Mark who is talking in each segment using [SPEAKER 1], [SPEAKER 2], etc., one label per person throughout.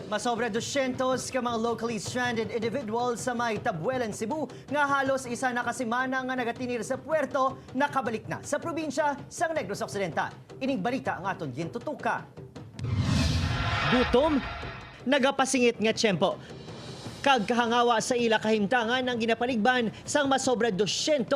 [SPEAKER 1] Masobra 200 ka mga locally stranded individuals sa may Tabuelan, Cebu, nga halos isa na kasemana nga nagatinir sa puerto, nakabalik na sa probinsya sang Negros Occidental. Ining balita ang aton gintutukan. Gutom, nagapasingit nga tiyempo kag kahangawa sa ila kahimtangan ang ginapanigban sang masobra 200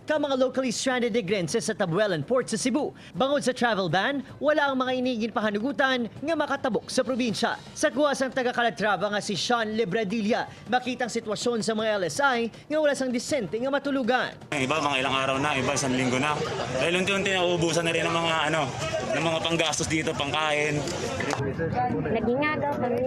[SPEAKER 1] ka mga locally stranded Negrenses sa Tabuelan Port sa Cebu. Bangod sa travel ban, wala ang mga inigin pahanugutan nga makatabok sa probinsya. Sa kuha sang taga Calatrava nga si Sean Lebradilla, makita ang sitwasyon sa mga LSI nga wala sang disente nga matulugan.
[SPEAKER 2] Yung iba mga ilang araw na, iba isang linggo na. Dahil unti-unti nauubusan na rin ng mga ano, ng mga panggastos dito, pangkain.
[SPEAKER 3] Nagingagaw kami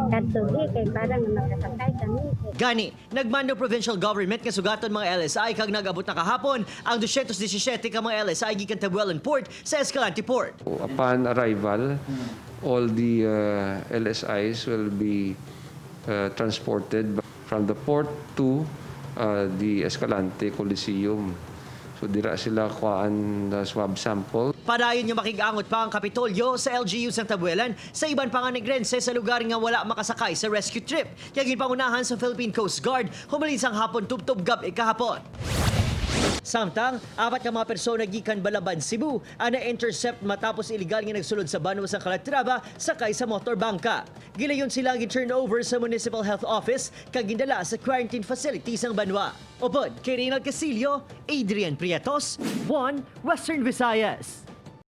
[SPEAKER 3] kadto kay para nga makasakay kami.
[SPEAKER 1] Gani, nagmando provincial government nga sugaton mga LSI kag nag-abot na kahapon ang 217 ka mga LSI gikan Tabuelan Port sa Escalante Port.
[SPEAKER 4] Upon arrival, all the LSIs will be transported from the port to the Escalante Coliseum. So dira sila kuhaan the swab sample.
[SPEAKER 1] Padayon nga makigangot pa ang Kapitolyo sa LGU sa Tabuelan sa iban pa nga Negrense sa lugar nga wala makasakay sa rescue trip. Kaya ginpangunahan sa Philippine Coast Guard humalin sang hapon tubtob gab-i kahapon. Samtang, apat ka mga persona gikan Balaban, Cebu ang na-intercept matapos illegal nga nagsulod sa banwa sa Calatrava sakay sa motor bangka. Gilayon sila gi-turn over sa Municipal Health Office kag gindala sa quarantine facility sang banwa. Upod kay Reynald Casillo, Adrian Prietos, 1 Western Visayas.